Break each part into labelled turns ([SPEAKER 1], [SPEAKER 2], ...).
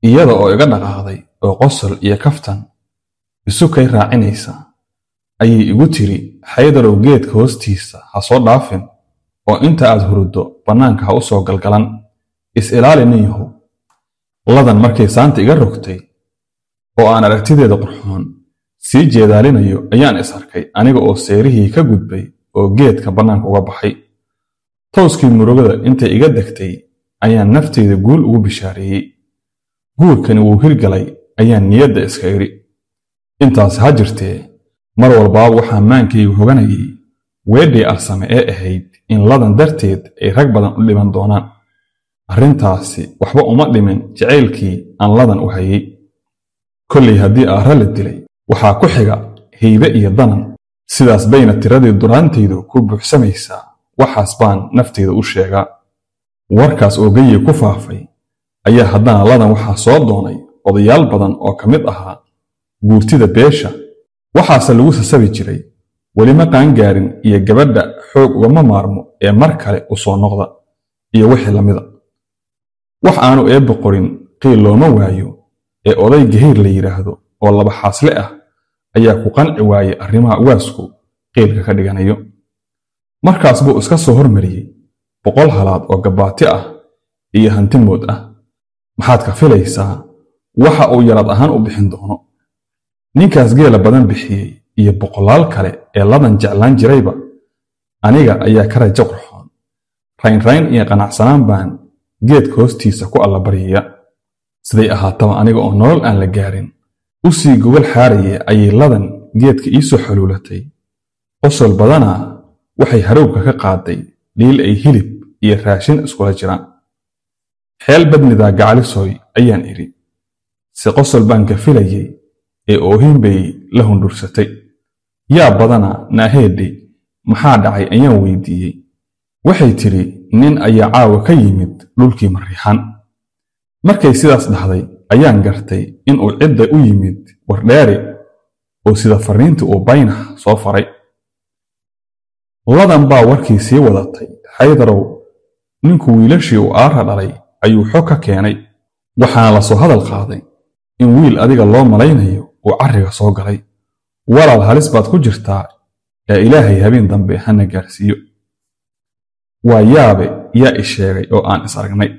[SPEAKER 1] Iyada oo iga dhaqaaqday oo qosol iyo kaftan isu kay raacinaysa ayay igu tiri, Xaydarow, geedka hoostiisa ha soo dhaafin oo inta aad huruddo bannaanka ha u soo galgalan, is ilaali nin yahow. Ladan markay saanta iga rogtay oo aan aragtideeda qurxoon sii jeedaalinayo ayaan is arkay aniga oo seerihii ka gudbay oo geedka bannaanka uga baxay. Towskii murugada intay iga degtay ayaan nafteyda guul ugu bishaareeyey. Guurkani wuu hirgalay ayaan niyadda iska idhi. Intaas ha jirtee, mar walbaaba waxaa maankaygu hoganayay weedhii Arsame ee ahayd in Ladan darteed ay rag badan u dhiman doonaan. Arrintaasi waxba uma dhimin jacaylkii aan Ladan u hayay. Kollay haddii Aarre la dilay, waxaa ku xiga Haybe iyo Danan, sidaas bayna tiradii duraantaydu ku buuxsamaysaa. Waxaas baan nafteyda u sheegaa. Warkaas oo geyi ku faafay ayaa haddana Ladan waxaa soo doonay odayaal badan oo ka mid ahaa guurtida beesha. Waxaase lagu sasabi jiray weli ma qaangaarin iyo gabadha xoog ugama maarmo ee mar kale u soo noqda iyo wixii lamida. Wax aanu eebba qorin qiil looma waayo ee oday Gahayr la yidhaahdo oo laba xaasle ah ayaa ku qanci waayey arrimaha ugaasku qiilka ka dhiganayo. Markaas buu iska soo hormariyey 100 halaad oo gabbaati ah iyo hanti mood ah. Maxaad ka filaysaa waxa uu yarad ahaan u bixin doono? Ninkaas geela badan bixiyey iyo boqolaal kale ee Ladan jeclaan jirayba aniga ayaa ka rajo qurxoon. Raynrayn iyo qanacsanaan baan geedka hoostiisa ku allabaryaya. Siday ahaataba, aniga oo nolol aan la gaarin u sii gogol xaaraya ayay Ladan geedka ii soo xuluulatay. Qosol badanaa waxay harowga ka qaaday dhiil ay hilib iyo raashin iskula jiraan. Xeel badnidaa gacalisoy, ayaan idhi. Si qosol baan ka filayey ee oohin bay la hundhursatay. Yaa badana naaheedhi, maxaa dhacay, ayaan weydiiyey. Waxay tidhi, nin ayaa caawa ka yimid dhulkii Mariixan. Markay sidaas dhahday ayaan gartay inuu cidda u yimid Wardheere oo sida farriintii uu Baynax soo faray. Ladan baa warkii sii wadatay. Xaydarow, ninku wiilashii uu Aara dhalay ayuu xog ka keenay, waxaana la soo hadal qaaday in wiil adiga loo malaynayo uu carriga soo galay. Walaal, halis baad ku jirtaa ee Ilaahay habeen dambe hana gaarsiiyo. Waa yaabe, yaa i sheegay oo aan is aragnay?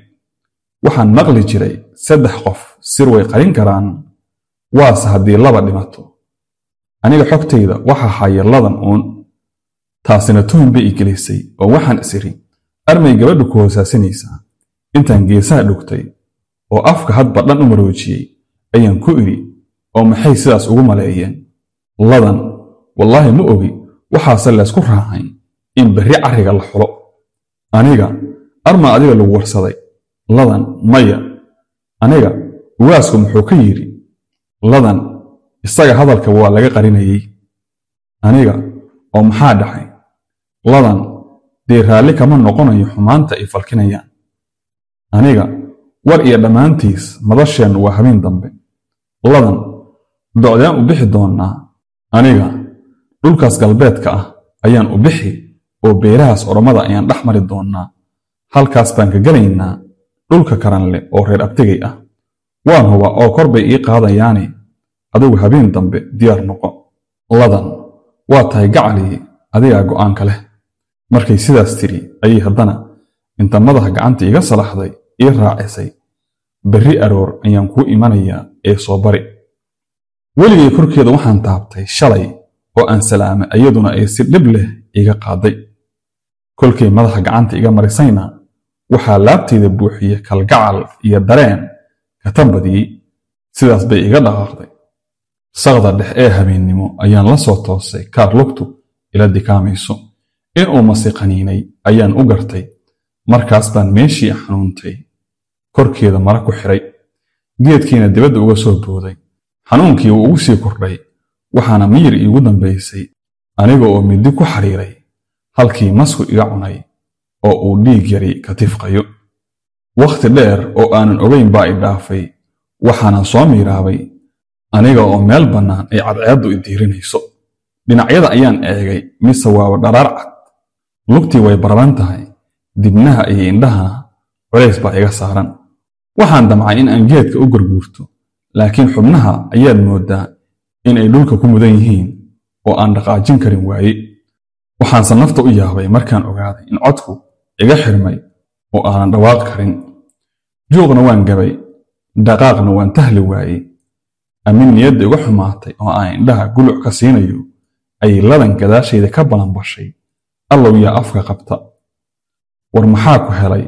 [SPEAKER 1] Waxaan maqli jiray 3 qof sir way qarin karaan, waase haddii laba dhimato. Aniga xogtayda waxa haya Ladan uun. Taasina tuhun bay i gelisay oo waxaan is idhi, armay gabadhu ku hoosaasinaysaa? Intaan geesaha dhugtay oo afka hadba dhan u maroojiyey ayaan ku idhi, oo maxay sidaas ugu maleeyeen? Ladan, wallaahi ma ogi, waxaase laysku raacay in berri carriga la xulo. Aniga, arma adiga lagu warsaday? Ladan, maya. Aniga, ugaasku muxuu ka yidhi? Ladan, isaga hadalka waa laga qarinayey. Aniga, oo maxaa dhacay? Ladan, dee raalli kama noqonayo xumaanta ay falkinayaan. Aniga, war iyo dhammaantiis madasheennu waa habeen dambe. Ladan, docdeen u bixi doonnaa? Aniga, dhulkaas galbeedka ah ayaan u bixi oo beerahaas Oromada ayaan dhex mari doonnaa. Halkaas baan ka gelaynaa dhulka Karanle oo reer abtigay ah. Waan hubaa oo kor bay ii qaadayaane, adigu habeen dambe diyaar noqo. Ladan, waa tahay gacaliyi, adigaa go'aanka leh. Markay sidaas tidhi ayay haddana inta madaxa gacanta iga salaxday ii raacisay, berri aroor ayaan kuu imanayaa ee soo bari. Weligay korkeeda waxaan taabtay shalay oo aan salaamay, iyaduna ay si dhib leh iga qaaday. Kolkay madaxa gacanta iga marisayna waxaa laabtayda buuxiye kalgacal iyo dareen ka tan badiyey. Sidaas bay iga dhaqaaqday. Saqda dhex ee habeennimo ayaan la soo toosay kaar lugtu ila dikaamayso. Inuu masi qaniinay ayaan u gartay. Markaas baan meeshii xanuuntay korkeeda mara ku xiray, geedkiina dibadda uga soo booday. Xanuunkii wuu ugu sii kordhay, waxaana miyir iigu dambaysay aniga oo midi ku xariiray halkii masku iga cunay oo uu dhiig yari ka tifqayo. Wakhti dheer oo aanan ogayn baa i dhaafay, waxaanan soo miiraabay aniga oo meel bannaan ay cadceeddu i diirinayso. Dhinacyada ayaan eegay, mise waaba dharaar cad. Lugtii way baraban tahay, dibnaha iyo indhahana culays baa iga saaran. Waxaan damcay in aan geedka u gurguurto, laakiin xubnaha ayaad mooddaa in ay dhulka ku mudan yihiin oo aan dhaqaajin karin waaye. Waxaanse nafta u yaabay markaan ogaaday in codku iga xirmay oo aanan dhawaaqi karin. Juuqna waan gabay, dhaqaaqna waan tahli waaye. Amin niyadda iga xumaatay oo aan indhaha guluc ka siinayo ayay Ladan gadaashayda ka balanbashay, "Allow yaa afka qabta! War maxaa ku helay?"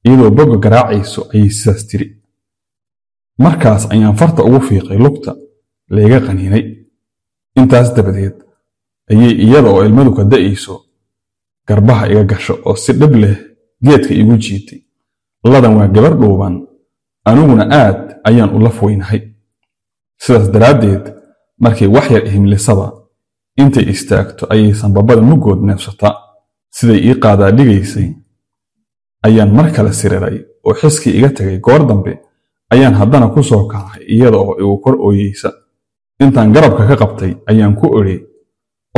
[SPEAKER 1] Iyadoo bogga garaacayso ayay sidaas tiri. Markaas ayaan farta ugu fiiqay lugta layga qaniinay. Intaas dabadeed ayay iyada oo ilmadu ka da'ayso garbaha iga gasho oo si dhib leh geedka iigu jiitay. Ladan waa gabar dhuuban, aniguna aad ayaan u laf weynahay. Sidaas daraaddeed markay wax yar ihimlisaba, intay istaagto ayay sanbabada muggood neefsataa. Siday ii qaadaa dhigaysay ayaan mar kale siriray oo xiskii iga tegay. Goor dambe ayaan haddana ku soo kacay iyada oo igu kor ooyeysa. Intaan garabka ka qabtay ayaan ku idhi,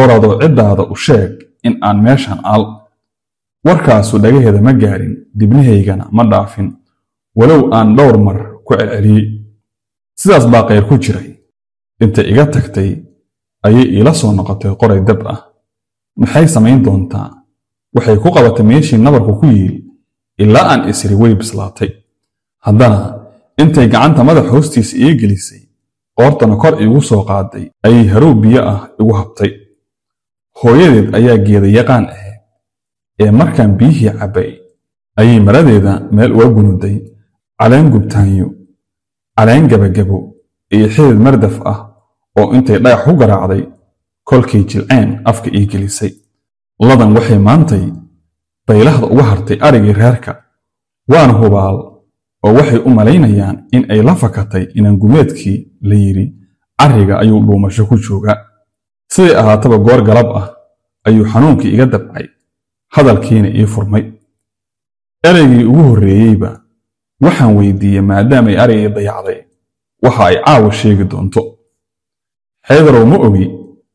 [SPEAKER 1] "Oradoo ciddaada u sheeg in aan meeshan aal." Warkaasu dhagaheeda ma gaarin, dibnahaygana ma dhaafin, walow aan dhowr mar ku celceliyey. Sidaas baa khayr ku jiray. Intay iga tagtay ayay iila soo noqotay qoray dab ah. Maxay samayn doontaa? Waxay ku qabatay meeshii nabarku ku yiil ilaa aan isiri way bislaatay. Haddana intay gacanta madax hoostiisa ii gelisay, qoortana kor iigu soo qaaday, ayay harow biyo ah igu habtay. Hooyadeed ayaa geeda yaqaan ahayd ee markaan biyihii cabbay ayay maradeeda meel uga gunuday caleen gubtaanyo, caleen gabagabo iyo xidid mardaf ah oo intay dhagax ku garaacday kolkay jilceen afka ii gelisay. Ladan waxay maantay baylahda uga hartay arigii reerka, waana hubaal oo waxay u malaynayaan in ay la fakatay inaan gumeedkii la yidhi carriga ayuu dhuumasho ku joogaa. Siday ahaataba goor galab ah ayuu xanuunkii iga dabcay, hadalkiina ii furmay. Ereygii ugu horreeyeyba waxaan weydiiyey maadaamay arigii dayacday waxa ay caawa sheegi doonto. "Xaydarow, ma ogi,"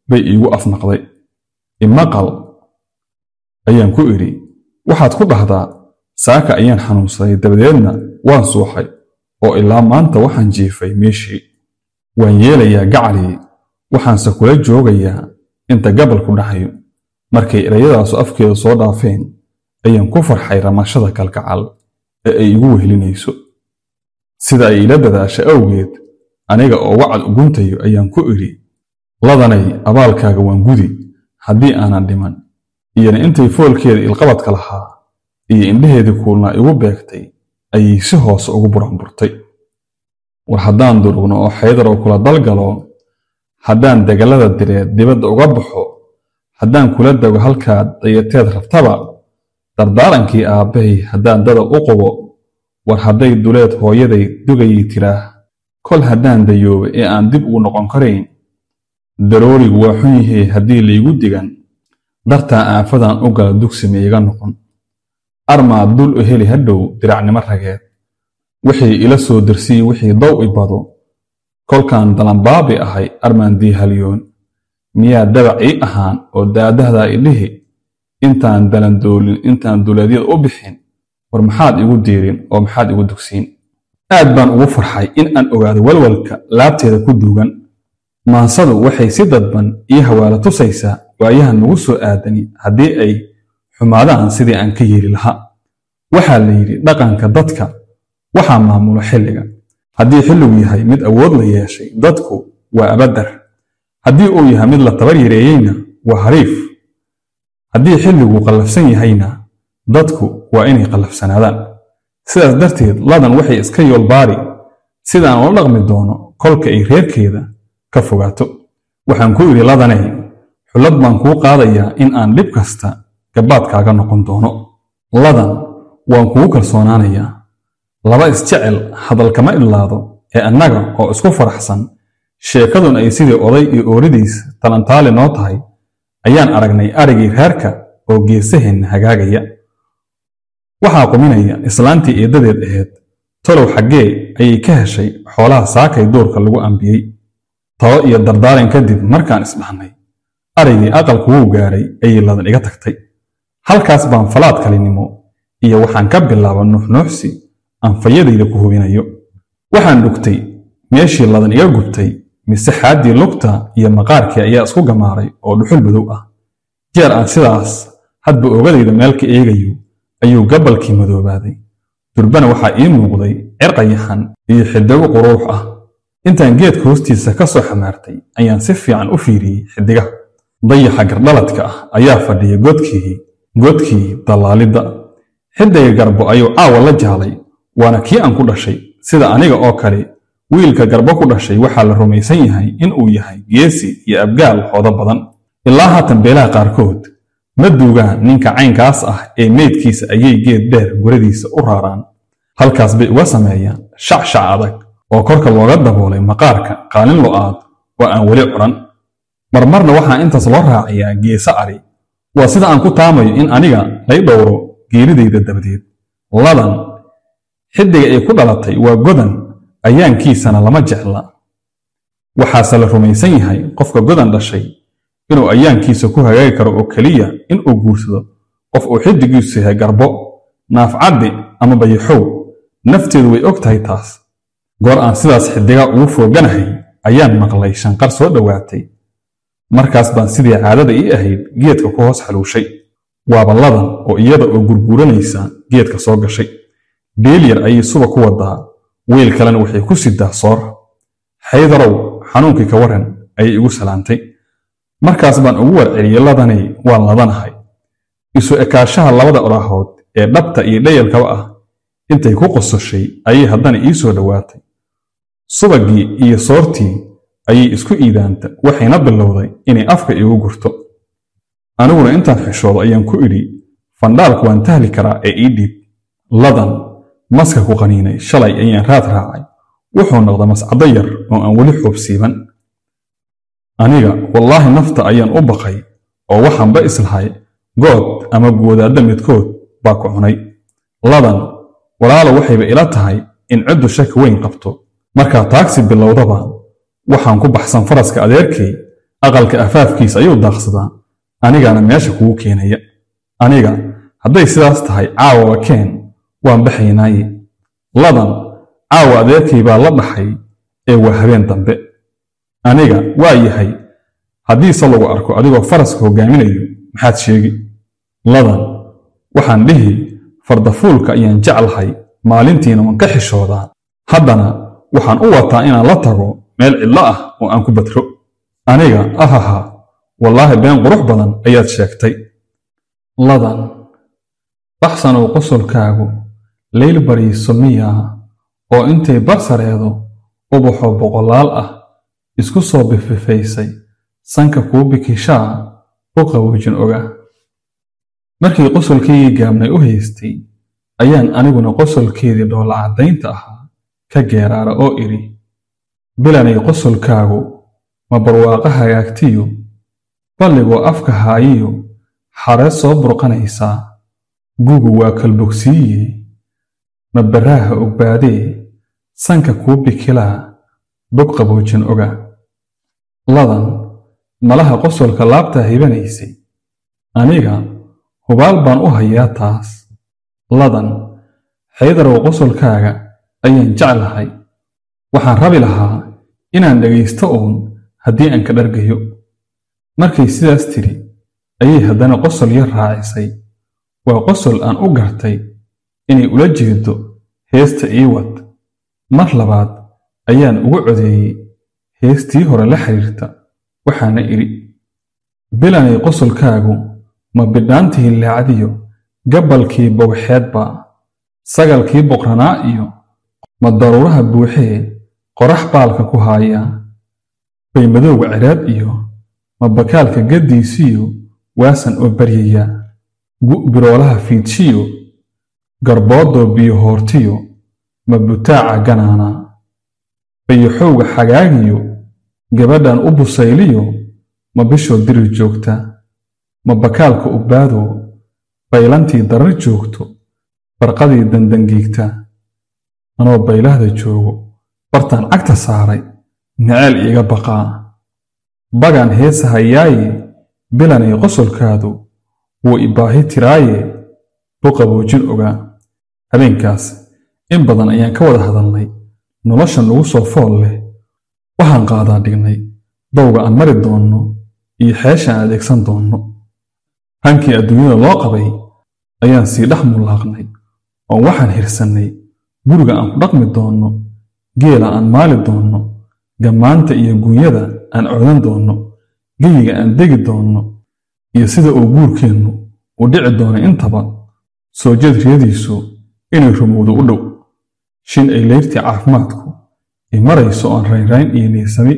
[SPEAKER 1] bay iigu afnaqday. "Imaqal," ayaan ku idhi. "Waxaad ku dhahdaa saaka ayaan xanuunsaday, dabadeedna waan suuxay oo ilaa maanta waxaan jiifay meeshii." "Waan yeelayaa gacalii, waxaanse kula joogayaa inta gabalku dhacayo." Markay erayadaasu afkeeda soo dhaafeen ayaan ku farxay ramashada kalgacal ee ay igu wehelinayso. Sida ay ila dadaasha awgeed, aniga oo wacad uguntayo ayaan ku idhi, "Ladanay, abaalkaaga waan gudi haddii aanan dhiman." Iyana intay foolkeeda ilqabadka lahaa iyo indhaheedii kuulnaa igu beegtay ayay si hoose ugu buranburtay. War haddaan durugno oo Xaydarow kula dalgalo, haddaan dagallada direed dibadda uga baxo, haddaan kula dago halkaad dayateed rabtaba, dardaarankii aabbahay haddaan dada u qubo, war hadday duleed hooyaday dugayay tiraah, kol haddaan dayoobo ee aan dib ugu noqon karayn, daroorigu waa xun yahay haddii laygu digan, dartaa aafadan u gala dugsi ma iiga noqon. Armaa dul u heli hadhow diracnimo rageed, wixii ila soo dirsiy, wixii dow i bado, kolkaan dalanbaabi ahay armaan diihalyoon, miyaa dabac ii ahaan oo daadahdaa i dhihi intaan dalandoolin, intaan duleedyada u bixin, war maxaad igu diirin oo maxaad igu dugsiin? Aad baan ugu farxay in aan ogaado walwalka laabteeda ku duugan. Maansadu waxay si dadban ii hawaala tusaysaa waayahan nagu soo aadani haddii ay xumaadaan sidii aan ka yeeli lahaa. Waxaa la yidhi dhaqanka dadka waxaa maamulo xilliga. Haddii xilligu yahay mid awood la yeeshay, dadku waa abadar. Haddii uu yahay mid la tabar yareeyeyna, waa hariif. Haddii xilligu qallafsan yahayna, dadku waa inay qallafsanaadaan. Sidaas darteed Ladan waxay iska yoolbaari sidaan ula dhaqmi doono kolka ay reerkeeda ka fogaato. Waxaan ku idhi, "Ladanay, xullad baan kuu qaadayaa in aan dhib kasta gabaadkaaga noqon doono. Ladan, waan kugu kalsoonaanayaa. Laba isjecel hadalkama idlaado ee annaga oo isku faraxsan, sheekadun ay sidii oday iyo ooridiis talantaali noo tahay, ayaan aragnay arigii reerka oo geesaheenna hagaagaya. Waxaa quminaya islaantii eeddadeed ahayd. Tolow xaggee ayay ka heshay xoolaha saakay duurka lagu ambiyey?" Talo iyo dardaaran kadib markaan isdhahnay arigii aqalku wuu gaaray, ayay Ladan iga tagtay. Halkaas baan falaad kalinimo iyo waxaan ka bilaaba nuuxnuuxsi. aan fayadayda ku hubinayo. Waxaan dhugtay meeshii Ladan iga gubtay, mise xaaddii lugta iyo maqaarkii ayaa isku gamaaray oo dhuxul madow ah. Jeer aan sidaas hadba ogadayda meel ka eegayo ayuu gabalkii madoobaaday. Durbana waxaa ii muuqday cirqayaxan iyo xidigo quruux ah. Intaan geedka hoostiisa ka soo xamaartay ayaan si fiican u fiiriyey xidigaha. Dayaxa gardhaladka ah ayaa fadhiya godkii dallaalidda. Xidiga garbo ayuu caawa la jaalay, waana kii aan ku dhashay. Sida aniga oo kale, wiilka garbo ku dhashay waxaa la rumaysan yahay in uu yahay geesi iyo abgaal hoodo badan. Ilaa haatan beelaha qaarkood ma duugaan ninka caynkaas ah ee meydkiisa ayay geed dheer guradiisa u raaraan. Halkaas bay uga sameeyaan shacshac adag oo korka looga daboolay maqaarka qaalin lo'aad oo aan weli curan. Marmarna waxaa intaas loo raaciyaa geesa ari. Waa sida aan ku taamayo in aniga lay dhowro geeridayda dabadeed. Ladan xidiga ay ku dhalatay waa godan, ayaankiisana lama jecla. Waxaase la rumaysan yahay qofka godan dhashay inuu ayaankiisa ku hagaagi karo oo keliya inuu guursado qof uu xidigiisu yahay garbo, naafcaddi ama bayaxow. Nafteedu way og tahay taas. Goor aan sidaas xidiga ugu fooganahay ayaan maqlay shanqar soo dhowaatay. Markaas baan sidii caadada ii ahayd geedka ku hoos xaluushay. Waaba Ladan oo iyada oo gurguuranaysa geedka soo gashay. Dheel yar ayay suba ku wadaa, weyl kalena waxay ku sidaa soor. Xaydarow, xanuunkii ka waran, ayay igu salaantay. Markaas baan ugu warceliyey, Ladanay, waan ladanahay. Isu ekaashaha labada odhaahood ee dhabta iyo dhayalkaba ah intay ku qososhay ayay haddana ii soo dhowaatay. Subagii iyo soortii ayay isku iidaanta, waxayna bilowday inay afka iigu gurto. Aniguna intaan xishoodo ayaan ku idhi, fandhaalku waan tahli karaa ee ii dhiib. Ladan, maska ku qaniinay shalay ayaan raad raacay. Wuxuu noqda mascado yar oo aan weli xuubsiiban. Aniga wallaahi nafta ayaan u baqay oo waxaanba islahay good ama goodaadda midkood baa ku cunay. Ladan, walaalo, waxayba ila tahay in ciddu shaki weyn qabto. Markaa taagsi bilowdaba waxaan ku baxsan faraska adeerkay, aqalka afaafkiisa ayuu daaqsadaa, anigana meesha kugu keenaya. Aniga, hadday sidaas tahay caawa keen, waan baxaynaaye. Ladan, caawa adeerkay baa la dhaxay ee waa habeen dambe. Aniga, waa yahay, haddiise lagu arko adigoo faraska hogaaminayo maxaad sheegi? Ladan, waxaan dhihi fardafuulka ayaan jeclahay, maalintiina waan ka xishoodaa, haddana waxaan u wataa inaan la tago meel cidlo ah oo aan ku badro. Aniga, ahaha, wallaahi been qurux badan ayaad sheegtay. Ladan, baxsanow qosolkaagu leyl bariiso miyaa oo intay barsareedo ubaxoo boqolaal ah isku soo bififaysay sanka kuu bikishaa u qaboojin oga. Markii qosolkaygii gaabnay u haystay ayaan aniguna qosolkeedii dhoolla caddaynta ahaa ka geeraara oo idhi, bilanay qosolkaagu ma barwaaqo hagaagtiyo balligoo afka haayiyo xareed soo burqanaysaa, gugu waa kalbogsiiye ma baraaha ogbaadee sanka kuu bikilaa bog qaboojin oga. Ladan, malaha qosolka laabtaa hibanaysay. Aniga, hubaal baan u hayaa taas. Ladan, Xaydarow, qosolkaaga ayaan jeclahay. Waxaan rabi lahaa inaan dhegaysto uun haddii aan ka dhargayo. Markay sidaas tidhi ayay haddana qosol yar raacisay. Waa qosol aan u gartay inay ula jeedo heesta ii wad. Mar labaad ayaan ugu codeeyey heestii hore la xiriirta, waxaana idhi, bilanay qosolkaagu ma bidhaantii laacdiyo gabalkii bowxeedba, sagalkii boqranaa iyo ma daruuraha buuxee qorax baalka ku haaya, bay madowga ciraad iyo ma bakaalka gaddiisiyo waasan oo baryaya, biroolaha fiidshiyo garboodoo biyo hoortiyo ma butaaca ganaana, bayaxowga xagaagiyo gabadhan u busayliyo ma bishoo dirir joogta, ma bakaalka ubbaado baylantii darar joogto barqadii dandangiigta. Anoo baylahda joogo bartaan cagta saaray naceel iiga baqaa, bagaan heesahayaaye bilanay qosolkaadu wuu ibaahi tiraaye buqaboojin ogaa. Habeenkaas In badan ayaan ka wada hadalnay nolosha nagu soo fool leh. Waxaan qaadaa dhignay dowga aan mari doonno iyo xeesha aan adeegsan doonno. Hankii adduunyada loo qabay ayaan sii dhex mulaaqnay oo waxaan hirsannay guriga aan ku dhaqmi doonno, geela aan maali doonno, gammaanta iyo guunyada aan codan doonno, geyiga aan degi doonno, iyo sida uu guurkeennu u dhici doono intaba. Soo jeed riyadiisu inay rumowdo u dhow. Shin ay leyrtii caafimaadku i marayso oon raynrayn iyo niirsami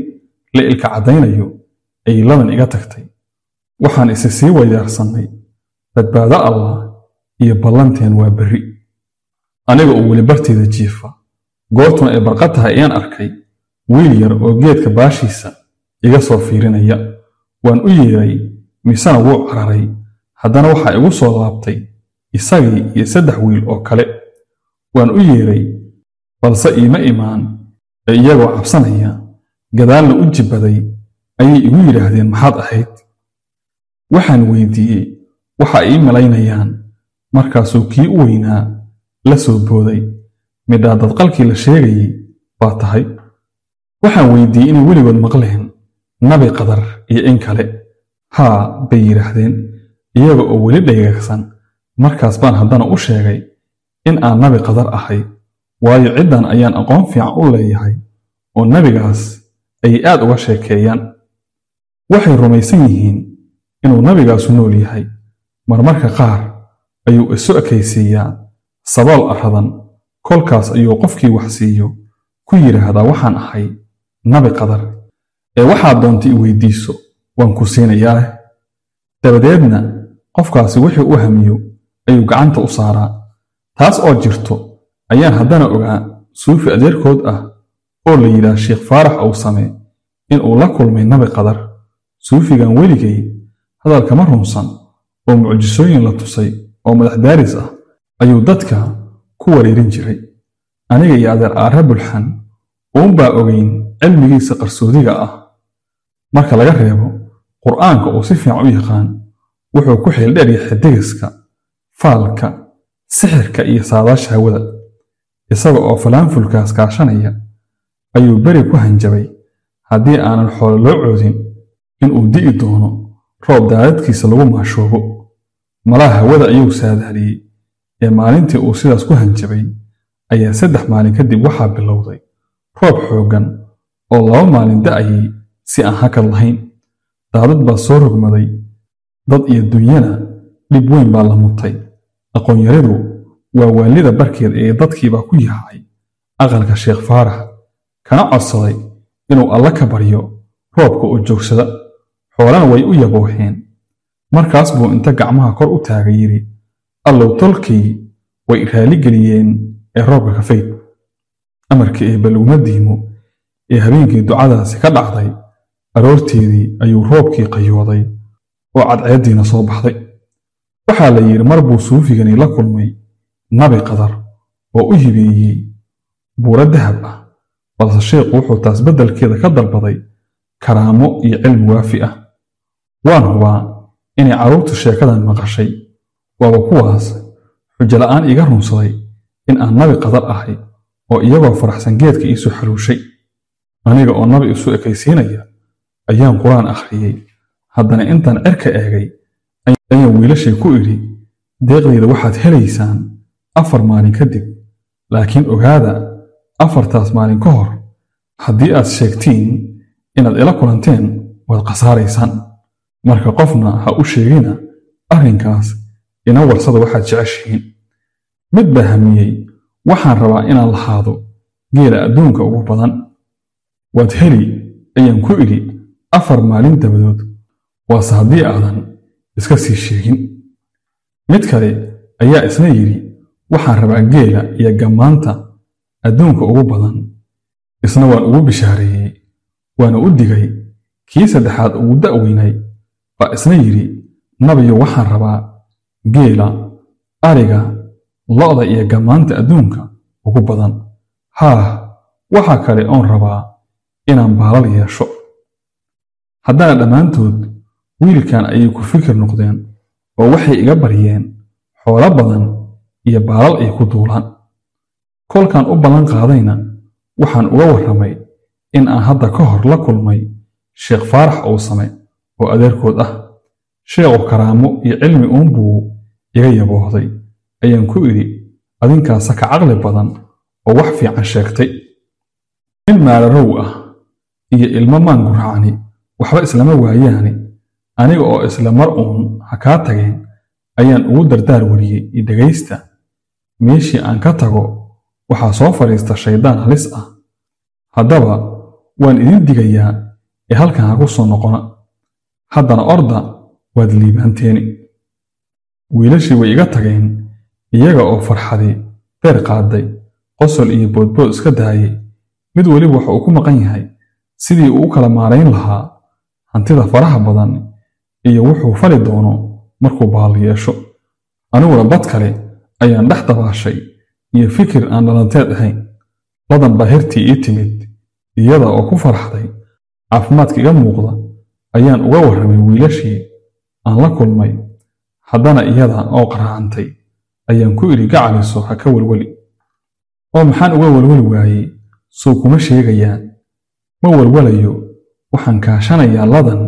[SPEAKER 1] la ilka caddaynayo ayay ladan iga tagtay. Waxaan isi sii wayaarsannay badbaado Allah iyo ballanteen waa berri. Aniga oo weli barteeda jiifa, goortuna ay barqad tahay, ayaan arkay wiil yar oo geedka baashiisa iga soo fiirinaya. Waan u yeeray, misena wuu cararay. Haddana waxaa igu soo laabtay isagii iyo 3 wiil oo kale. Waan u yeeray, balse iima imaan ee iyagoo cabsanaya gadaalna u jibbaday ayay igu yidhaahdeen, maxaad ahayd? Waxaan weydiiyey waxa ay ii malaynayaan. Markaasuu kii u weynaa la soo booday, midhaa dadqalkii la sheegayey baa tahay. Waxaan weydiiyey inay weligood maqleen Nabi Qadar iyo in kale. Haa, bay yidhaahdeen iyaga oo weli dhaygaagsan. Markaas baan haddana u sheegay in aan Nabi Qadar ahay, waayo ciddan ayaan aqoon fiican u leeyahay oo nabigaas ayay aad uga sheekeeyaan. Waxay rumaysan yihiin inuu nabigaasu nool yahay. Marmarka qaar ayuu isu ekaysiiyaa sabool arradan, kolkaas ayuu qofkii wax siiyo ku yidhaahdaa, waxaan ahay Nabi Qadar ee waxaad doonta i weydiiso, waan ku siinayaa. Dabadeedna qofkaasi wixii u hamiyo ayuu gacanta u saaraa. Taas oo jirto ayaan haddana ogaa suufi adeerkood ah oo la yidhaah Sheekh Faarax Owsame in uu la kulmay Nabi Qadar. Suufigan weligay hadalkama runsan oo mucjisooyin la tusay oo madax daaris ah ayuu dadka ku wareerin jiray. Aniga iyo adeer Aare Bulxan uunbaa ogeyn cilmigiisa qarsoodiga ah. Marka laga reebo Qur'aanka uu si fiican u yaqaan, wuxuu ku xeel dheer yahay xidigiska, faalka, sixirka iyo saadaasha hawada. Isaga oo falaanfulkaas kaashanaya ayuu beri ku hanjabay haddii aanan xoolo loo coodin inuu di'i doono roob daadadkiisa lagu maashoobo. Malaha hawada ayuu saadaaliyey ee maalintii uu sidaas ku hanjabay ayaa 3 maalin kadib waxaa bilowday roob xooggan oo 2 maalin da'ayay si aan hakad lahayn. Daadad baa soo rogmaday, dad iyo dunyana dhib weyn baa la mutay. Aqoon-yaridu waa waalida barkeed ee dadkiibaa ku yaacay aqalka Sheekh Faarax, kana codsaday inuu Alla ka baryo roobka oo joogsada. Xoolana way u yabooheen. Markaas buu inta gacmaha kor u taagay yidhi, Allow tolkii way raaligeliyeen ee roobka ka fayd. Amarkii Eebbe laguma diimo ee habeenkii ducadaasi ka dhacday aroorteedii ayuu roobkii qayooday oo cadceeddiina soo baxday. Waxaa la yidhi mar buu suufigani la kulmay Nabi Qadar oo u hibeeyey buuro dahab ah, balse sheekhu wuxuu taas beddelkeeda ka dalbaday karaamo iyo cilmi waafi ah. Waan hubaa inay carruurtu sheekadan maqashay, waaba kuwaas xujo la'aan iga runsaday in aan Nabi Qadar ahay oo iyagoo faraxsan geedka iisoo xaluushay. Aniga oo nabi isu ekaysiinaya ayaan Qur'aan akhriyey. Haddana intaan cirka eegay ayaan wiilashay ku idhi, deeqdayda waxaad helaysaan 4 maalin kadib, laakiin ogaada 4taas maalin ka hor haddii aad sheegtiin inaad ila kulanteen waad khasaaraysaan. Marka qofna ha u sheegina arrinkaas, ina warsada waxaad jeceshihiin. Mid baa hamiyey, waxaan rabaa inaan lahaado geela adduunka ugu badan. Waad heli ayaan ku idhi 4 maalin dabadood, waase haddii aadan iska sii sheegin. Mid kale ayaa isna yidhi, waxaan rabaa geela iyo gammaanta adduunka ugu badan. Isna waan ugu bishaareeyey, waana u digay. Kii saddexaad ugu da'weynay baa isna yidhi, nabiyo waxaan rabaa geela, ariga, lo'da iyo gammaanta adduunka ugu badan. Haah, waxa kale oon rabaa inaan baalal yeesho. Haddana dhammaantood wiilkan ayay ku fikir noqdeen oo waxay iga baryeen xoolo badan iyo baalal ay ku duulaan. Kolkaan u ballan qaadayna waxaan uga warramay in aan hadda ka hor la kulmay Sheekh Faarax Owsame oo adeerkood ah. Sheekhu karaamo iyo cilmi uunbuu iga yaboohday, ayaan ku idhi adinkaasa ka caqli badan oo wax fiican sheegtay. Nin maararow ah iyo ilmo maan guracani waxba islama waayaane, aniga oo isla mar uun ha kaa tageen ayaan ugu dardaar wariyey i dhegaysta. Meeshii aan ka tago waxaa soo fadhiista shaydaan halis ah. Haddaba waan idin digayaa ee halkan ha ku soo noqona. Haddana orda waad liibaanteeni. Wiilashii way iga tageen iyaga oo farxadii beer qaaday, qosol iyo boodbood iska daayay. Mid weliba waxa uu ku maqan yahay sidii uu u kala maarayn lahaa hantida faraha badan iyo wuxuu fali doono markuu baal yeesho. Aniguna bad kale ayaan dhex dabaashay iyo fikir aan dhalanteed ahayn. Ladan baa hertii ii timid, iyada oo ku farxday caafimaadka iga muuqda ayaan uga warramay wiilashii aan la kulmay. Haddana iyada oo qaraacantay ayaan ku idhi gacaliso ha ka welweli. Oo maxaan uga welweli waayey? Suu kuma sheegayaan. Ma welwelayo, waxaan kaashanayaa Ladan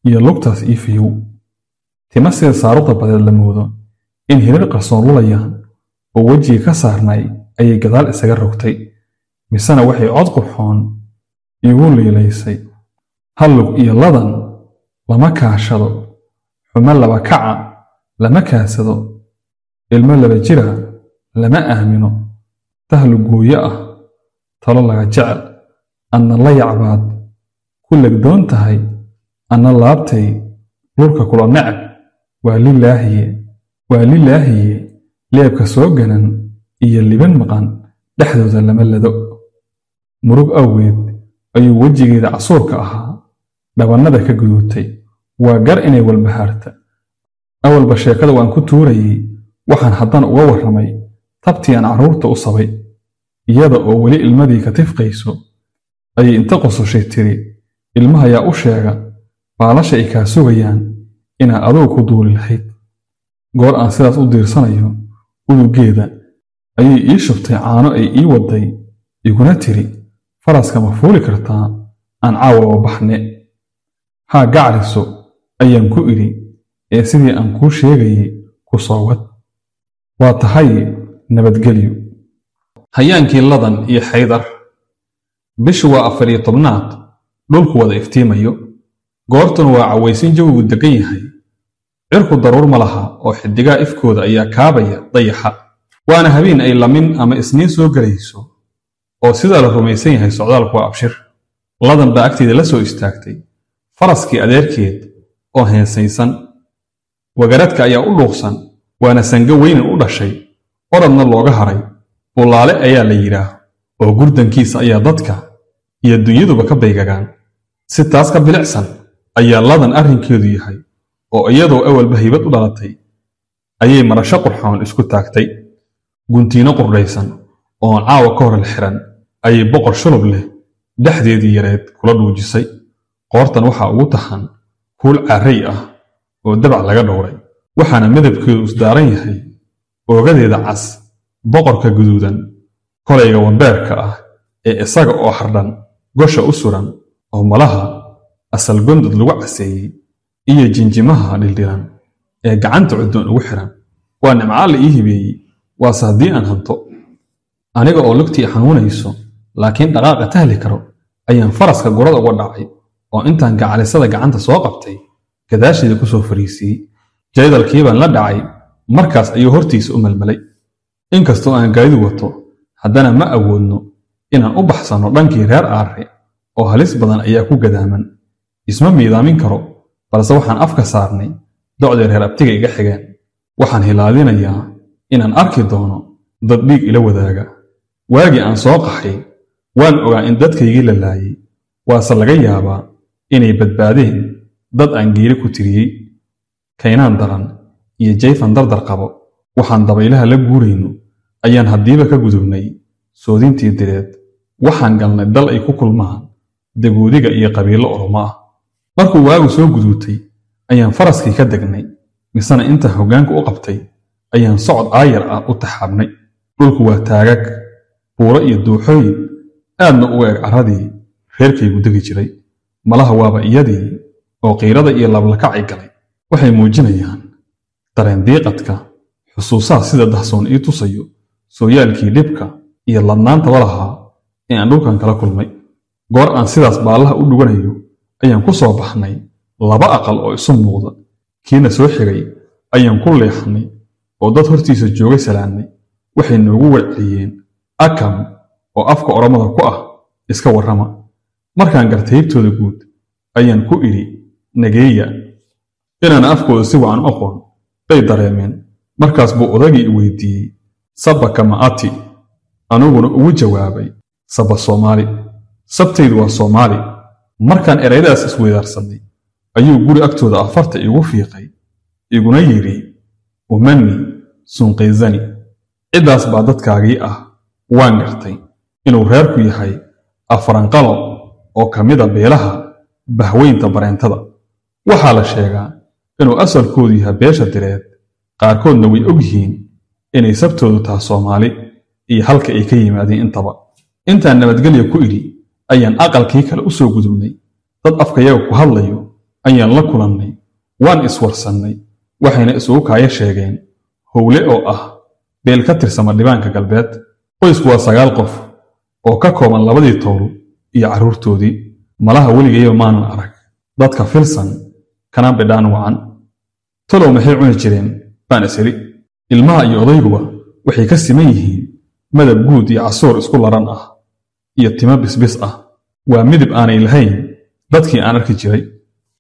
[SPEAKER 1] iyo lugtaas ii fiyow. Tima sida saaruqda badeed la moodo in hirar qarsoon lulayaan oo wejiga ka saarnay ayay gadaal isaga rogtay. Misena waxay cod qurxoon igu liilaysay. Hal lug iyo Ladan lama kaashado, xumo laba kaca lama kaasado, ilmo laba jira lama aamino, tahlu gooyo ah talo laga jecel, anna la yacbaad ku legdoon tahay, anna laabtay lurka kula neceb, waa lilaahiye, waa lilaahiye, leebka soo ganan iyo liban maqan dhexdooda lama lado. Murug awgeed ayuu wejigeeda casuurka ahaa dhabannada ka guduutay. Waa gar inay walbahaarta. Awalba sheekada waan ku tuurayay, waxaan haddana uga warramay tabtii aan carruurta u sabay. Iyada oo weli ilmadii ka tifqayso ayay inta qososhay tiri, ilmahayaa u sheega baalasha ay kaa sugayaan inaa adugu ku duuli lahayd. Goor aan sidaas u diirsanayo udugeeda ayay ii shubtay caano ay ii waday, iguna tiri faraska ma fuuli kartaa aan caawa baxne. Haa gacaliso ayaan ku idhi ee sidii aan kuu sheegayay ku soo wad. Waa tahay nabadgelyo. Hayaankii Ladan iyo Xaydar. Bishu waa 14aad, dhulku wada iftiimayo. Goortuna waa cawaysin jawigu degan yahay. Cirku daruur ma laha oo xiddigaa ifkooda ayaa kaabaya dayaxa. Waana habeen ay lamin ama isniin soo galayso oo sidaa la rumaysan yahay socdaalku waa abshir. Ladan baa agteeda la soo istaagtay faraskii adeerkeed oo heensaysan. Wagaradka ayaa u dhuuqsan, waana sango weynan u dhashay, orodna looga haray. Bulaale ayaa la yidhaah oo gurdankiisa ayaa dadka iyo dunyaduba ka baygagaan. Si taas ka bilicsan ayaa Ladan arrinkeedu yahay oo iyadoo awalba haybad u dhalatay ayay marasho qurxoon isku taagtay. Guntiino qurdhaysan oo caawa ka hor xiran ayay boqor shulub leh dhexdeedii yareed kula dhuujisay. Qoortan waxaa ugu taxan kuul carray ah oo dabac laga dhowray, waxaana midabkeedu isdaaran yahay oogadeeda cas, boqorka guduudan, kolayga wambeerka ah ee isaga oo xardhan gosha u suran oo malaha asal gondod lagu caseeyey, iyo jinjimaha dhildhilan ee gacanta cuddoon ugu xiran. Waa nimca la ii hibeeyey, waase haddii aan hanto. Aniga oo lugtii xanuunayso laakiin dhaqaaqa tahli karo ayaan faraska gurada uga dhacay oo intaan gacalisada gacanta soo qabtay gadaasheeda ku soo fariisiyey. Jaydalkii baan la dhacay, markaas ayuu hortiisa u melmelay. Inkastoo aan gaadiid wato, haddana ma awoodno inaan u baxsanno dhankii reer Aarre oo halis badan ayaa ku gadaaman. Isma miidaamin karo, balse waxaan afka saarnay docday reer abtiga iga xigeen. Waxaan hilaadinayaa inaan arki doono dad dhiig ila wadaaga. Waagii aan soo qaxay waan ogaa in dadkaygii la laayay, waase laga yaabaa inay badbaadeen dad aan geeri ku tiriyey. Kaynaan daran iyo jayfan dardar qabo waxaan dabaylaha la guurayno ayaan haddiiba ka gudubnay soodintii direed. Waxaan galnay dal ay ku kulmaan dagoodiga iyo qabiilo Oromo ah. Markuu waagu soo guduutay ayaan faraskii ka degnay, misena inta hoggaanka u qabtay ayaan socod aayar ah u taxaabnay. Dhulku waa taagag, Buuro iyo dooxooyin aadna uga eg carradii reerkaygu degi jiray. Malaha waaba iyadii oo qiirada iyo lablakacay galay. Waxay muujinayaan dareen diiqadka xusuusaha sida dahsoon ii tusayo sooyaalkii dhibka iyo ladnaantaba lahaa ee aan dhulkan kala kulmay. Goor aan sidaas baallaha u dhuganayo ayaan ku soo baxnay laba aqal oo isu muuqda. Kiina soo xigay ayaan ku leexnay oo dad hortiisa joogay salaannay. Waxay noogu warceliyeen akam oo afka Oromada ku ah iska warrama. Markaan gartay heybtooda guud ayaan ku idhi nageeya. Inaan afkooda si wacan u aqoon bay dareemeen. Markaas buu odaygii i weydiiyey saba kama ati, aniguna ugu jawaabay saba Soomaali. Sabtaydu waa Soomaali. Markaan ereyadaas isweydaarsanay ayuu guri agtooda afarta igu fiiqay, iguna yidhi umani sunqaysani, ciddaas baa dadkaagii ah. Waan gartay inuu reerku yahay afaranqalo oo ka mida beelaha bahweynta bareentada. Waxaa la sheegaa inuu asalkoodu yahay beesha direed, qaarkoodna way og yihiin inay sabtoodu tahay Soomaali iyo halka ay ka yimaadeen intaba. Intaan nabadgelya ku idhi ayaan aqalkii kale u soo gudubnay. Dad afkayaga ku hadlayo ayaan la kulannay, waan iswarsannay, waxayna isugu kaaya sheegeen howle oo ah beel ka tirsama dhibaanka galbeed. Qoysku waa 9 qof oo ka kooban labadii towl iyo carruurtoodii. Malaha weligayba maanan arag dadka filsan kana bidhaan wacan. Tolow maxay cuni jireen baan is idhi. Ilmaha iyo odayguba waxay ka siman yihiin madab guud iyo casuur isku laran ah iyo timo bisbis ah. Waa midib aanay lahayn dadkii aan arki jiray.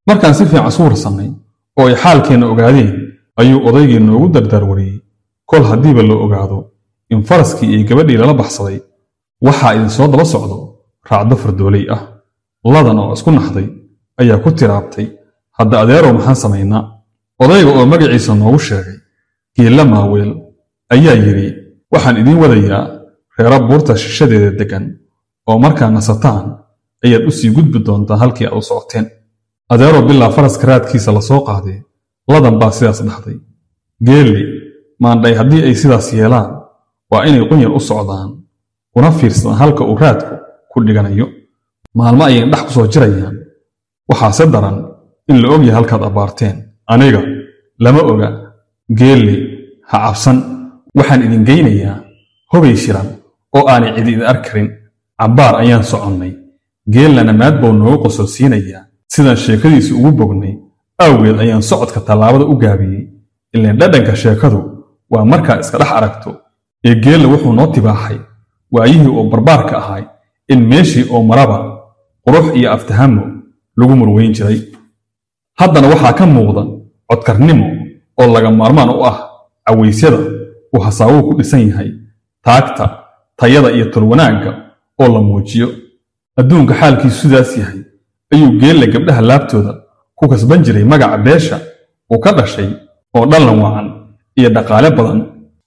[SPEAKER 1] Markaan si fiican isu warsannay oo ay xaalkeenna ogaadeen ayuu odaygii noogu dardaarwariyey kol haddiiba la ogaado in faraskii iyo gabadhii lala baxsaday waxaa idinsoo daba socdo raacdo fardooley ah. Ladan oo isku naxday ayaa ku tiraabtay hadda adeerow maxaan samaynaa? Odayga oo magaciisa noogu sheegay Geella Maaweel ayaa yidhi waxaan idiin wadayaa reero buurta shishadeeda deggan oo markaa nasataan ayaad u sii gudbi doontaan halkii aad u socoteen. Adeerow bilaa faraska raadkiisa la soo qaadee Ladan baa sidaas dhahday. Geelli maandhay haddii ay sidaas yeelaan waa inay qunyar u socdaan una fiirsadaan halka uu raadku ku dhiganayo. Maalmo ayayna dhex ku soo jirayaan. Waxaase daran in la ogyahay halkaad abbaarteen. Aniga lama oga. Geelli ha cabsan, waxaan idin geynayaa hobay shiran oo aanay cidi idin arki karin. Cabbaar ayaan soconnay. Geellana maad buu noogu qosol siinayaa. Sidaan sheekadiisu ugu bognay awgeed ayaan socodka tallaabada u gaabiyey. Ileen dhadhanka sheekadu waa markaa iska dhex aragto. Ee Geella wuxuu noo tibaaxay waayihii oo barbaarka ahay in meeshii oo maraba qurux iyo aftahamo lagu murweyn jiray. Haddana waxaa ka muuqda codkarnimo oo laga maarmaan u ah cawaysyada uu hasaawuhu ku dhisan yahay, taagta, tayada iyo tolwanaagga oo la muujiyo. Adduunka xaalkiisu sidaas yahay ayuu Geella gabdhaha laabtooda ku kasban jiray magaca beesha uu ka dhashay oo dhallan wacan iyo dhaqaale badan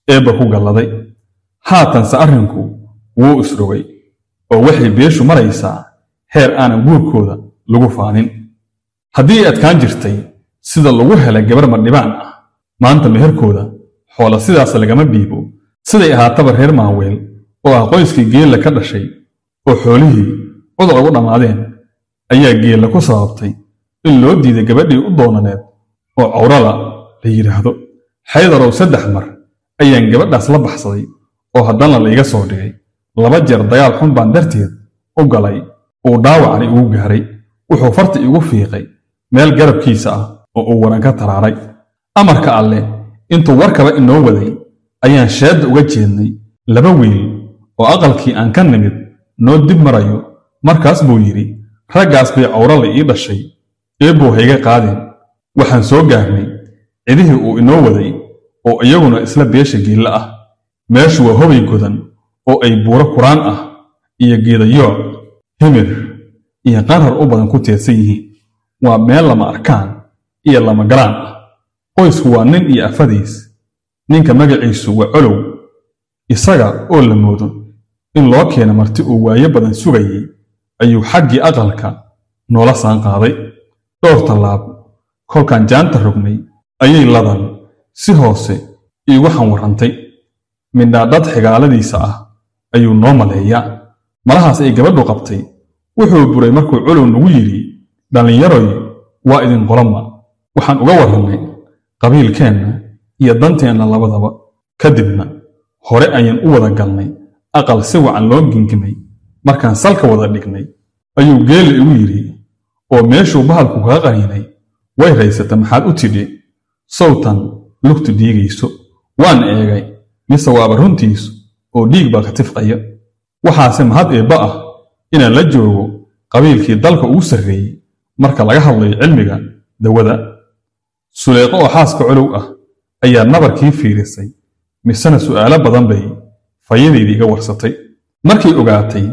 [SPEAKER 1] eebba ku galladay. Haatanse arrinku wuu isrogay oo waxay beeshu maraysaa heer aanan guurkooda lagu faanin. Haddii ay adkaan jirtay sida lagu helay gabar madhibaan ah, maanta meherkooda xoola sidaas lagama dhiibo. Siday ahaataba reer Maaweel oo ah qoyskii Geella ka dhashay oo xoolihii cudur ugu dhammaadeen ayaa Geella ku sababtay in loo diiday gabadhii u doonaneed oo Cawrala la yidhaahdo. Xaydarow 3 mar ayaan gabadhaas la baxsaday oo haddana la iga soo dhigay. 2 jeer dagaal xun baan darteed u galay uu dhaawacani igu gaaray. Wuxuu farta igu fiiqay meel garabkiisa ah oo uu waran ka taraaray. Amarka Alle intuu warkaba inoo waday ayaan sheedda uga jeednay 2 wiil oo aqalkii aan ka nimid noo dib marayo. Markaas buu yidhi raggaas bay Cawrala ii dhashay, eebbow hayga qaadeen. Waxaan soo gaarnay cidihii uu inoo waday oo iyaguna isla beesha Geella ah. Meeshu waa hobay godan oo ay buuro kuraan ah iyo geedayooc, himir iyo qarar u badan ku teedsan yihiin. Waa meel lama arkaan iyo lama galaan ah. Qoysku waa nin iyo afadiis. Ninka magaciisu waa Colow. Isaga oo la moodo in loo keeno marti uu waayo badan sugayay ayuu xaggii aqalka noola saan qaaday. Dhowr tallaab kolkaan jaanta rognay ayay Ladan si hoose iigu xanwarrantay. Mindhaadhad xigaaladiisa ah ayuu noo maleeyaa. Malahaas ay gabadhu qabtay wuxuu buray markuu Colow nagu yidhi, dhallinyaroy, waa idin qolama? Waxaan uga warrannay qabiilkeenna iyo danteenna labadaba. Kadibna hore ayaan u wada galnay aqal si wacan loo gingimay. Markaan salka wada dhignay ayuu Geelle igu yidhi, oo meeshuu bahalku kaga qaniinay way raysata, maxaad u tidhi? Sawtan lugtu dhiigayso. Waan eegay, mise waaba runtiis oo dhiig baa ka tifqaya. Waxaase mahad eebba ah inaan la joogo qabiilkii dalka ugu sarreeyey marka laga hadlayo cilmiga dawada. Suleeqo oo xaaska Colow ah ayaa nabarkii fiirisay, misena su'aalo badan bay fayadaydii iga warsatay. Markay ogaatay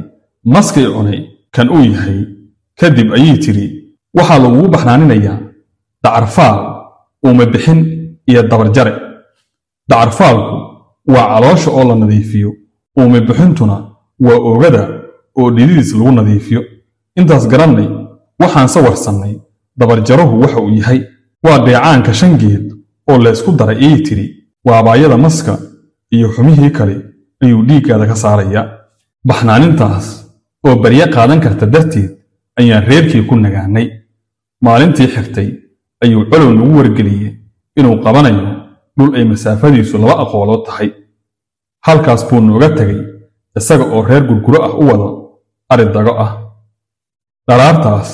[SPEAKER 1] maskay cunay kan uu yahay kadib ayay tidhi, waxaa lagugu baxnaaninayaa dacarfaal, uuma bixin iyo dabarjare. Dacarfaalku waa caloosha oo la nadiifiyo, uuma bixintuna waa oogada oo dhididiis lagu nadiifiyo. Intaas garannay, waxaanse warsannay dabarjaruhu waxa uu yahay. Waa dheecaanka 5 geed oo laysku daray, ayay tidhi. Waabaayada maska iyo xumihii kale ayuu dhiiggaada ka saarayaa. Baxnaanintaas oo barye qaadan karta darteed ayaan reerkii ku nagaanay. Maalintii xigtay ayuu Colow nagu wargeliyey inuu qabanayo dhul ay masaafadiisu 2 aqoolood tahay. Halkaas buu nooga tegay isaga oo reer gurguro ah u wada ari dago ah. Dharaartaas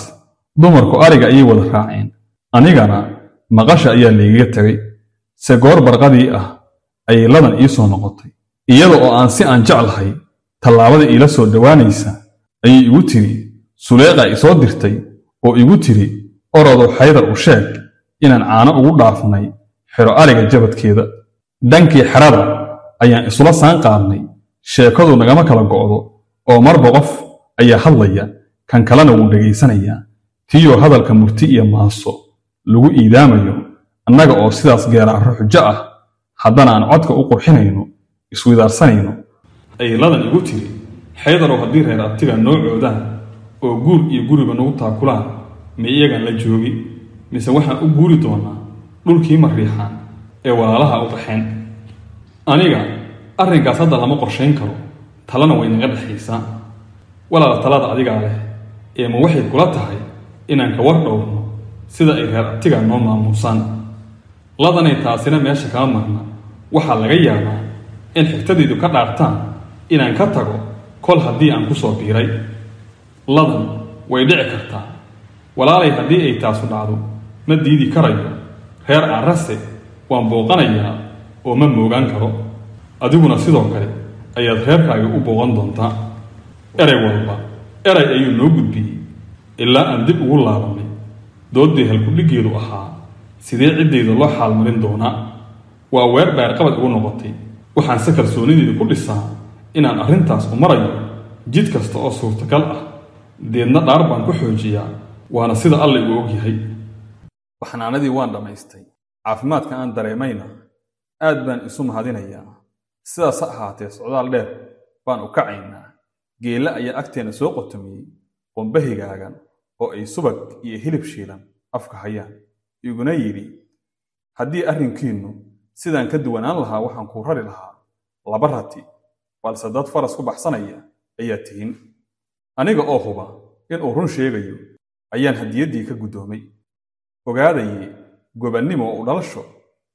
[SPEAKER 1] dumarku ariga ayay wada raaceen, anigana maqasha ayaa laygaga tegay. Se goor barqadii ah ayay Ladan ii soo noqotay, iyada oo aan si aan jeclahay tallaabada iila soo dhowaanaysa ayay igu tiri, Suleeqa i soo dirtay oo igu tiri, orodow Xaydar u sheeg inaan caano ugu dhaafnay xero ariga jabadkeeda. Dhankii xerada ayaan isula saan qaadnay. Sheekadu nagama kala go'do oo marba qof ayaa hadlaya, kan kalena wuu dhegaysanayaa, tiyoo hadalka murti iyo maaso lagu iidaamayo. Annaga oo sidaas geeraarro xujo ah haddana aan codka u qurxinayno iswidaarsanayno ayay Ladan igu tiri, Xaydarow, haddii reer abtiga noo coodaan oo guur iyo guriba nagu taakulaan, ma iyagaan la joogi mise waxaan u guuri doonaa dhulkii Mariixaan ee walaalaha u qaxeen? Aniga arrinkaas hadda lama qorshayn karo, talana way naga dhexaysaa. Walaal, talada adigaa leh, ee ma waxay kula tahay inaan ka war dhowrno sida ay reer abtiga noo maamuusaan? Ladanay, taasina meesha kama marna. Waxaa laga yaabaa in xigtadaydu ka dhaartaan inaan ka tago kol haddii aan ku soo biiray. Ladan, way dhici kartaa walaalay. Haddii ay taasu dhacdo ma diidi karayo, reer Aarase waan booqanayaa oo ma moogaan karo. Adiguna sidoo kale ayaad reerkaaga u booqan doontaa. Erey walba erey ayuu noo gudbiyey ilaa aan dib ugu laabannay dooddii halkudhiggeedu ahaa sidee ciddayda loo xaalmarin doonaa. Waa weer beerqabad igu noqotay. Waxaanse kalsoonideyda ku dhisaa inaan arrintaas u marayo jid kasta oo suurtagal ah, deedna dhaar baan ku xoojiyaa, waana sida Alla igu og yahay. Baxnaanadii waan dhammaystay, caafimaadka aan dareemayna aad baan isu mahadinayaa. Sidaas ha ahaatee, socdaal dheer baan u kacaynaa. Geelle ayaa agteenna soo qotomiyey qombahigaagan oo ay subag iyo hilib shiilan afka hayaan, iguna yidhi, haddii arrinkiinnu sidaan ka duwanaan lahaa waxaan kuu rari lahaa 2 rati, balse dad faras ku baxsanaya ayaa tihin. Aniga oo huba inuu run sheegayo ayaan hadiyaddii ka guddoomay. Ogaadaye gobannimo u dhalasho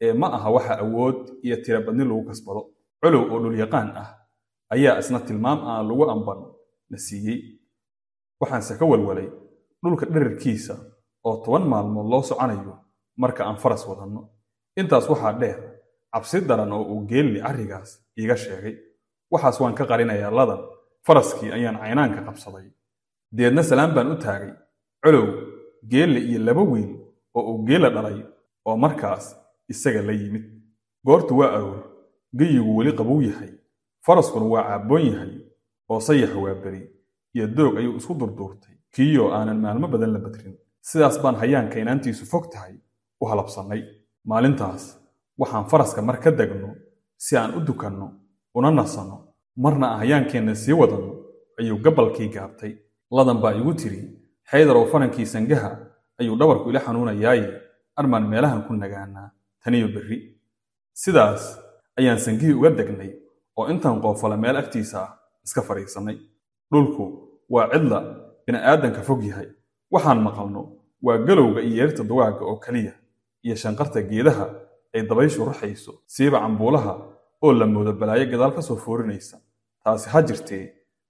[SPEAKER 1] ee ma aha waxa awood iyo tirabadni lagu kasbado. Colow oo dhulyaqaan ah ayaa isna tilmaam aan lagu amban na siiyey. Waxaanse ka walwalay dhulka dherarkiisa oo 10 maalmood loo soconayo marka aan faras wadanno. Intaas waxaa dheer cabsi daran oo uu Geelli carrigaas iiga sheegay. Waxaas waan ka qarinayaa Ladan. Faraskii ayaan caynaanka qabsaday, deedna salaan baan u taagay Colow, Geelle iyo 2 wiil oo uu Geela dhalay oo markaas isaga la yimid. Goortu waa aroor, geyigu weli qabow yahay, faraskuna waa caabboon yahay oo sayaxa waa beri iyo doog ayuu isku durduurtay, kiiyoo aanan maalmo badan la badrin. Sidaas baan hayaanka inaantiisu fog tahay u halabsannay. Maalintaas waxaan faraska mar ka degno si aan u dukanno una nasanno, marna aan hayaankeenna sii wadanno ayuu gabalkii gaabtay. Ladan baa igu tiri, Xaydarow, farankii sangaha ayuu dhabarku ila xanuunayaaye, armaan meelahan ku nagaanaa taniyo berri. Sidaas ayaan sangihii uga degnay oo intaan qoofala meel agtiisa ah iska fadhiisannay. Dhulku waa cidla bini'aadanka fog yahay. Waxaan maqalno waa galowga iyo yeerta dugaagga oo keliya iyo shanqarta geedaha ay dabayshu ruxayso, siiba cambuulaha oo la moodo balaayo gadaal ka soo foorinaysa. Taasi ha jirtee,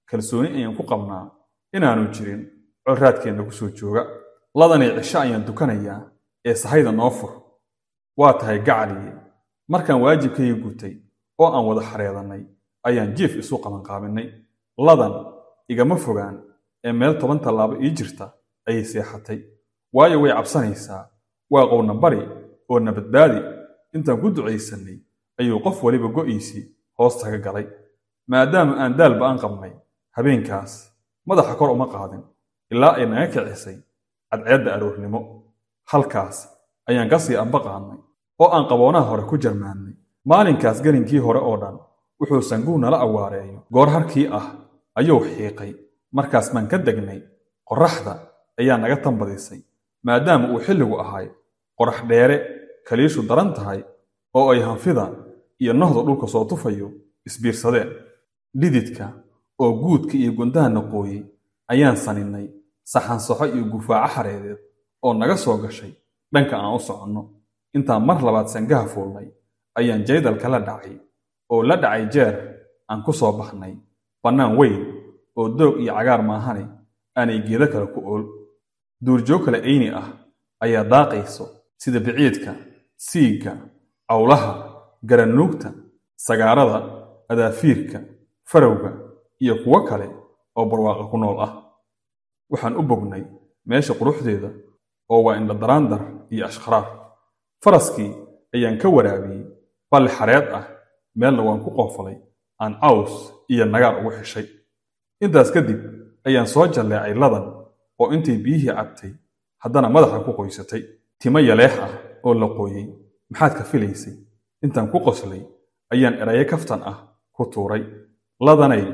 [SPEAKER 1] kalsooni ayaan ku qabnaa inaanu jirin colraadkeenna ku soo jooga. Ladanay cisho ayaan dukanayaa ee sahayda noo fur. Waa tahay gacaliye. Markaan waajibkayga gutay oo aan wada xareedannay ayaan jiif isu qabanqaabinay. Ladan igama fogaan ee meel 10 tallaabo ii jirta ayay seexatay, waayo way cabsanaysaa. Waa qowna bari oo na badbaadi. Intaan ku ducaysannay ayuu qof waliba go'iisii hoosta ka galay. Maadaama aan daal ba'an qabnay habeenkaas madaxa kor uma qaadin ilaa ay naga kicisay cadceedda aroornimo. Halkaas ayaan ka sii amba qaadnay oo aan qaboonaha hore ku jarmaannay. Maalinkaas gelinkii hore oo dhan wuxuu sanguhu nala awaareeyo. Goor harkii ah ayuu xiiqay. Markaas baan ka degnay. Qorraxda ayaa naga tambadisay maadaama uu xilligu ahay qorax dheere kaliishu daran tahay oo ay hanfida iyo nohda dhulka soo tufayo isbiirsadeen. Dhididka oo guudka iyo gundaha naqooyey ayaan saninnay saxansaxo iyo gufaaco xareedeed oo naga soo gashay dhanka aan u soconno. Intaan mar labaad sangaha fuulnay ayaan jaydalka la dhacay oo la dhacay jeer aan ku soo baxnay bannaan weyn oo doog iyo cagaar maahane aanay geedo kale ku ool. Duurjoog kale eyni ah ayaa daaqayso sida biciidka, siigga, cawlaha, garanuugta, sagaarada, adaafiirka, farowga iyo kuwo kale oo barwaaqa ku nool ah. Waxaan u bognay meesha quruxdeeda oo waa indhadaraandar iyo ashqaraar. Faraskii ayaan ka waraabiyey balli xareed ah, meelna waan ku qoofalay aan caws iyo nagaar ugu xishay. Intaas kadib ayaan soo jalleecay Ladan oo intay biyihii cabtay haddana madaxa ku qoysatay. Timo yaleex ah oo la qooyey maxaad ka filaysay? Intaan ku qoslay ayaan erayo kaftan ah ku tuuray. Ladanay,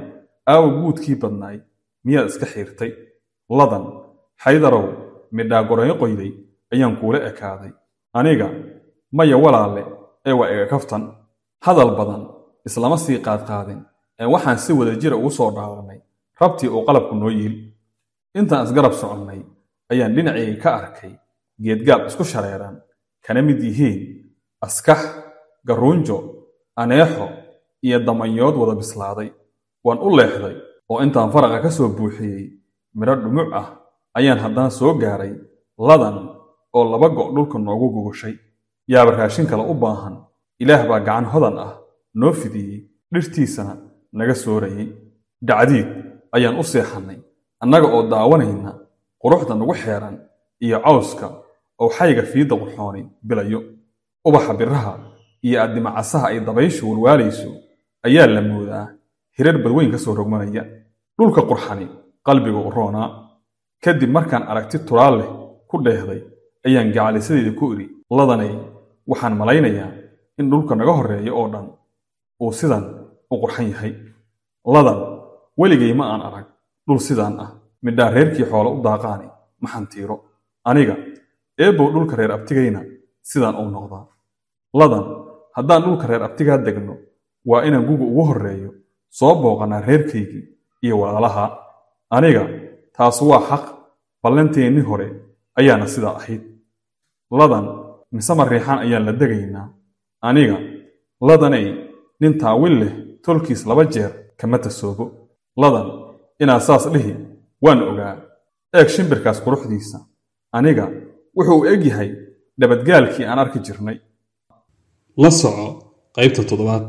[SPEAKER 1] aawa guudkii badnaay miyaad iska xiirtay? Ladan, Xaydarow, midhaa gorayo qoyday ayaan kuula ekaaday. Aniga, maya walaale, ee waa iga kaftan. Hadal badan islama sii qaadqaadin ee waxaan si wada jira ugu soo dhaadanay rabtii uu qalabku noo yiil. Intaan isgarab soconnay ayaan dhinacayga ka arkay geedgaab isku shareeran kana mid yihiin askax, garuunjo, aneexo iyo damanyood wada bislaaday. Waan u leexday oo intaan faraqa ka soo buuxiyey midho dhumuc ah ayaan haddana soo gaaray Ladan oo 2 go' dhulka noogu gogoshay. Yaaba raashin kale u baahan. Ilaah baa gacan hodan ah noo fidiyey, dhirtiisana naga soorayey. Dhacdiid ayaan u seexannay annaga oo daawanayna quruxda nagu xeeran iyo cawska oo xayga fiidda qurxooni bilayo. Ubaxa biraha iyo addimacasaha ay dabayshu walwaalayso ayaa la moodaa hirar badweyn ka soo rogmanaya. Dhulka qurxani qalbiga u roonaa. Kadib markaan aragti turaal leh ku dheehday ayaan gacalisadeyda ku idhi, Ladanay, waxaan malaynayaa in dhulka naga horreeya oo dhan uu sidan u qurxan yahay. Ladan, weligay ma aan arag dhul sidaan ah. Midhaa reerkii xoolo u daaqaani ma xantiiro. Aniga, eebbow dhulka reer abtigayna sidaan uu noqdaa. Ladan, haddaan dhulka reer abtigaa degno waa inaan guga ugu horreeyo soo booqanaa reerkaygii iyo walaalaha. Aniga, taas waa xaq, ballanteennii hore ayaana sidaa ahayd. Ladan, mise mariixaan ayaan la degaynaa? Aniga, Ladanay, nin taawil leh tolkiis 2 jeer kama tasoobo. Ladan, inaad saas dhihi waan ogaa. Eeg shimbirkaas quruxdiisa. Aniga, wuxuu u eg yahay dhabadgaalkii aan arki jirnay.
[SPEAKER 2] La soco qaybta 7aad.